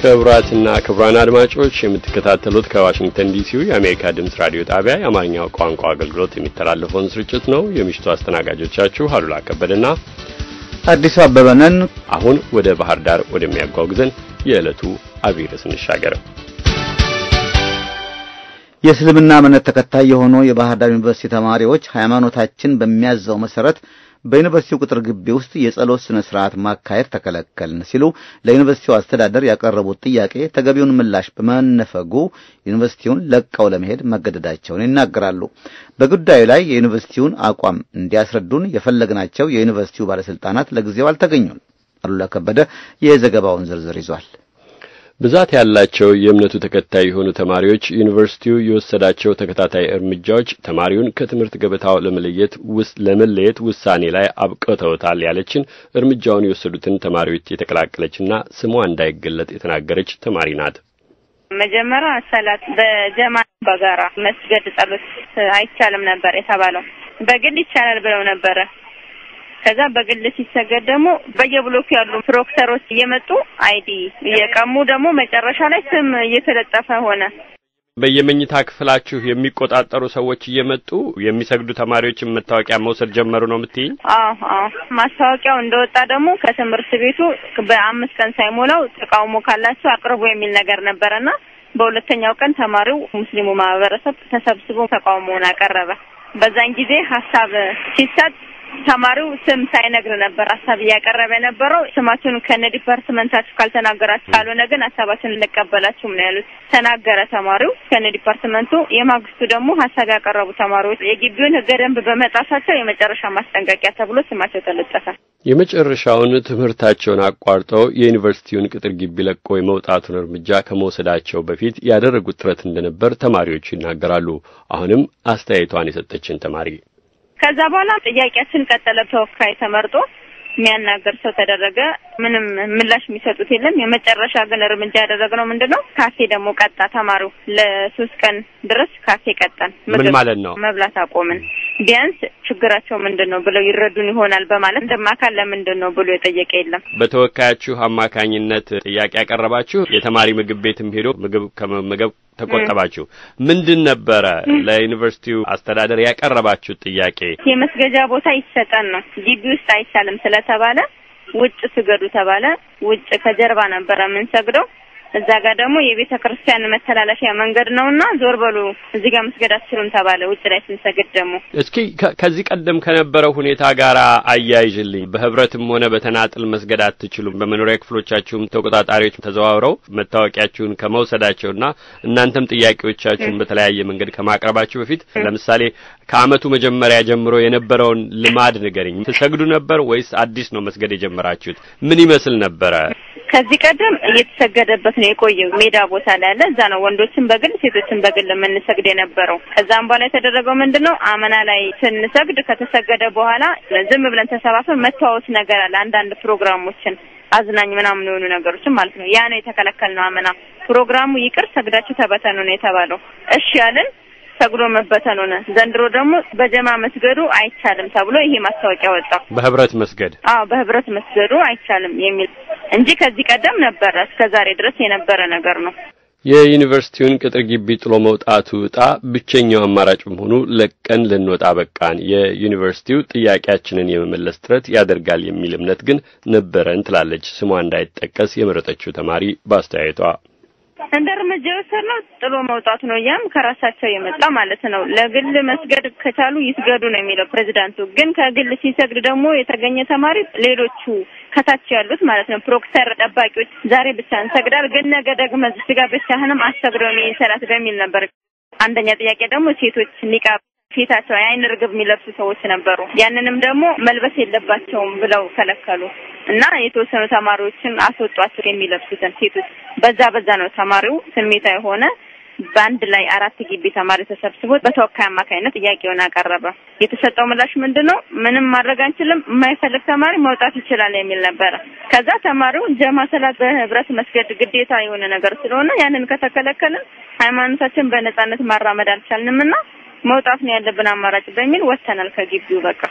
ክቡራትና ክቡራን አድማጮች የምትከታተሉት ከዋሽንግተን ዲሲው የአሜሪካ ድምጽ ራዲዮ ጣቢያ የአማርኛው ቋንቋ አገልግሎት የሚተላለፈውን ስርጭት ነው። የምሽቱ አስተናጋጆቻችሁ አሉላ ከበደና አዲሱ አበበ ነን። አሁን ወደ ባህር ዳር ወደሚያጓጉዘን የዕለቱ አብይ ርዕስ እንሻገር። የእስልምና እምነት ተከታይ የሆኑ የባህር ዳር ዩኒቨርሲቲ ተማሪዎች ሃይማኖታችን በሚያዘው መሰረት በዩኒቨርሲቲው ቅጥር ግቢ ውስጥ የጸሎት ስነ ስርዓት ማካሄድ ተከለከልን ሲሉ ለዩኒቨርሲቲው አስተዳደር ያቀረቡት ጥያቄ ተገቢውን ምላሽ በመነፈጉ ዩኒቨርሲቲውን ለቀው ለመሄድ መገደዳቸውን ይናገራሉ። በጉዳዩ ላይ የዩኒቨርሲቲውን አቋም እንዲያስረዱን የፈለግናቸው የዩኒቨርሲቲው ባለስልጣናት ለጊዜው አልተገኙም። አሉላ ከበደ የዘገባውን ዝርዝር ይዟል። ብዛት ያላቸው የእምነቱ ተከታይ የሆኑ ተማሪዎች ዩኒቨርሲቲው የወሰዳቸው ተከታታይ እርምጃዎች ተማሪውን ከትምህርት ገበታው ለመለየት ውሳኔ ላይ አብቅተውታል ያለችን እርምጃውን የወሰዱትን ተማሪዎች የተቀላቀለችና ስሟ እንዳይገለጥ የተናገረች ተማሪ ናት። መጀመሪያ ሰላት በጀማ በጋራ መስገድ ጸሎት አይቻልም ነበር የተባለው። በግል ይቻላል ብለው ነበረ። ከዛ በግል ሲሰገድ ደግሞ በየብሎኩ ያሉ ፕሮክተሮች እየመጡ ID እየቀሙ ደግሞ መጨረሻ ላይ ስም እየተለጠፈ ሆነ። በየመኝታ ክፍላችሁ የሚቆጣጠሩ ሰዎች እየመጡ የሚሰግዱ ተማሪዎችን መታወቂያ መውሰድ ጀመሩ ነው የምትይኝ? አዎ አዎ። ማስታወቂያው እንደወጣ ደግሞ ከትምህርት ቤቱ በ5 ቀን ሳይሞላው ተቃውሞ ካላችሁ አቅርቡ የሚል ነገር ነበረና በሁለተኛው ቀን ተማሪው ሙስሊሙ ማህበረሰብ ተሰብስቦ ተቃውሞውን አቀረበ። በዛን ጊዜ ሀሳብ ሲሰጥ ተማሪው ስም ሳይነግር ነበር ሀሳብ እያቀረበ የነበረው። ስማችሁን ከነ department ኣችሁ ካልተናገራችሁ ካልሆነ ግን ሀሳባችሁን እንቀበላችሁም ነው ያሉት። ተናገረ ተማሪው ከነ department ኡ። የማግስቱ ደግሞ ሀሳብ ያቀረቡ ተማሪዎች የግቢውን ሕገ ደንብ በመጣሳቸው የመጨረሻ ማስጠንቀቂያ ተብሎ ስማቸው ተለጠፈ። የመጨረሻውን ትምህርታቸውን አቋርጠው የዩኒቨርሲቲውን ቅጥር ግቢ ለቆ የመውጣቱን እርምጃ ከመውሰዳቸው በፊት ያደረጉት ጥረት እንደነበር ተማሪዎቹ ይናገራሉ። አሁንም አስተያየቷን የሰጠችን ተማሪ ከዛ በኋላ ጥያቄያችን ቀጠለ። ተወካይ ተመርጦ የሚያናገር ሰው ተደረገ። ምንም ምላሽ የሚሰጡት የለም። የመጨረሻ ግን እርምጃ ያደረግነው ምንድነው? ካፌ ደግሞ ቀጣ ተማሪው ለ3 ቀን ድረስ ካፌ ቀጣን። ምን ማለት ነው? መብላት አቆምን። ቢያንስ ችግራቸው ምንድነው ብለው ይረዱን ይሆናል በማለት እንደማካል ለምንድነው ብሎ የጠየቀ የለም። በተወካያችሁ አማካኝነት ጥያቄ ያቀረባችሁ የተማሪ ምግብ ቤትም ሄዶ ምግብ ከመመገብ ተቆጠባችሁ። ምንድን ነበረ ለዩኒቨርሲቲው አስተዳደር ያቀረባችሁ ጥያቄ? የመስገጃ ቦታ ይሰጠን ነው። ግቢ ውስጥ አይቻልም ስለተባለ ውጭ ስገዱ ተባለ። ውጭ ከጀርባ ነበረ የምንሰግደው። እዛ ጋር ደግሞ የቤተክርስቲያን መተላለፊያ መንገድ ነውና ዞር በሉ እዚህ ጋር መስገድ አትችሉም ተባለ። ውጭ ላይ ስንሰግድ ደግሞ እስኪ ከዚህ ቀደም ከነበረው ሁኔታ ጋር አያይዝልኝ። በህብረትም ሆነ በተናጥል መስገድ አትችሉም፣ በመኖሪያ ክፍሎቻችሁም ተቆጣጣሪዎች ተዘዋውረው መታወቂያችሁን ከመውሰዳቸውና እናንተም ጥያቄዎቻችሁን በተለያየ መንገድ ከማቅረባችሁ በፊት ለምሳሌ ከአመቱ መጀመሪያ ጀምሮ የነበረውን ልማድ ንገሪኝ። ትሰግዱ ነበር ወይስ አዲስ ነው መስገድ የጀመራችሁት? ምን ይመስል ነበረ? ከዚህ ቀደም እየተሰገደበት ነው የቆየው። ሜዳ ቦታ ላይ ያለ እዛ ነው ወንዶችን በግል ሴቶችን በግል የምንሰግድ የነበረው። ከዛም በኋላ የተደረገው ምንድነው? አመና ላይ ስንሰግድ ከተሰገደ በኋላ ዝም ብለን ተሰባስበን መተዋወስ ነገር አለ። አንዳንድ ፕሮግራሞችን አዝናኝ ምናምን የሆኑ ነገሮችን ማለት ነው። ያ ነው የተከለከልነው። አመና ፕሮግራሙ ይቅር ሰግዳችሁ ተበተኑ ነው የተባለው። እሺ ያልን ሰግዶ መበተን ሆነ። ዘንድሮ ደግሞ በጀማ መስገዱ አይቻልም ተብሎ ይሄ ማስታወቂያ ወጣ። በህብረት መስገድ? አዎ በህብረት መስገዱ አይቻልም የሚል እንጂ ከዚህ ቀደም ነበረ፣ እስከዛሬ ድረስ የነበረ ነገር ነው። የዩኒቨርሲቲውን ቅጥር ግቢ ጥሎ መውጣቱ ዕጣ ብቸኛው አማራጭ በመሆኑ ለቀን ልንወጣ በቃን። የዩኒቨርሲቲው ጥያቄያችንን የመመለስ ጥረት ያደርጋል የሚል እምነት ግን ነበረን ትላለች ስሟ እንዳይጠቀስ የመረጠችው ተማሪ በአስተያየቷ። እንደ እርምጃ የወሰድነው ጥሎ መውጣቱ ነው። ያም ከራሳቸው የመጣ ማለት ነው። ለግል መስገድ ከቻሉ ይስገዱ ነው የሚለው ፕሬዝዳንቱ። ግን ከግል ሲሰግድ ደግሞ የተገኘ ተማሪ ሌሎቹ ከታች ያሉት ማለት ነው proctor ጠባቂዎች ዛሬ ብቻ እንሰግዳል፣ ግን ነገ ደግሞ እዚህ ጋር ብቻህንም አሰግደው ይሰራት በሚል ነበር። አንደኛ ጥያቄ ደግሞ ሴቶች ኒቃብ ፊታቸው አይን ርግብ የሚለብሱ ሰዎች ነበሩ። ያንንም ደግሞ መልበስ የለባቸውም ብለው ከለከሉ እና የተወሰኑ ተማሪዎችን አስወጧቸው የሚለብሱትን ሴቶች። በዛ ነው ተማሪው ስሜታዊ ሆነ። በአንድ ላይ 4 ግቢ ተማሪ ተሰብስቦ በተወካይ አማካይነት ጥያቄውን አቀረበ። የተሰጠው ምላሽ ምንድነው? ምንም ማድረግ አንችልም፣ የማይፈልግ ተማሪ መውጣት ይችላል የሚል ነበር። ከዛ ተማሪው ጀማ ሰላት በህብረት መስገድ ግዴታ የሆነ ነገር ስለሆነ ያንን ከተከለከልን ሃይማኖታችን በነጻነት ማራመድ አልቻልንምና መውጣት ነው ያለብን አማራጭ በሚል ወጥተናል ከግቢው በቃ።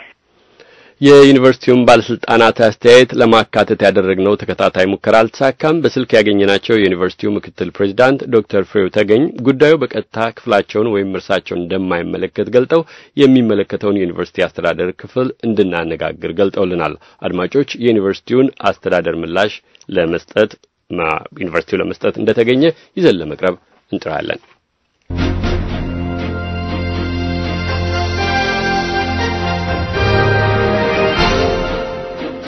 የዩኒቨርሲቲውን ባለስልጣናት አስተያየት ለማካተት ያደረግነው ተከታታይ ሙከራ አልተሳካም። በስልክ ያገኘናቸው የዩኒቨርሲቲው ምክትል ፕሬዚዳንት ዶክተር ፍሬው ተገኝ ጉዳዩ በቀጥታ ክፍላቸውን ወይም እርሳቸውን እንደማይመለከት ገልጠው የሚመለከተውን የዩኒቨርሲቲ አስተዳደር ክፍል እንድናነጋግር ገልጠውልናል። አድማጮች፣ የዩኒቨርሲቲውን አስተዳደር ምላሽ ለመስጠት ዩኒቨርሲቲው ለመስጠት እንደተገኘ ይዘን ለመቅረብ እንጥራለን።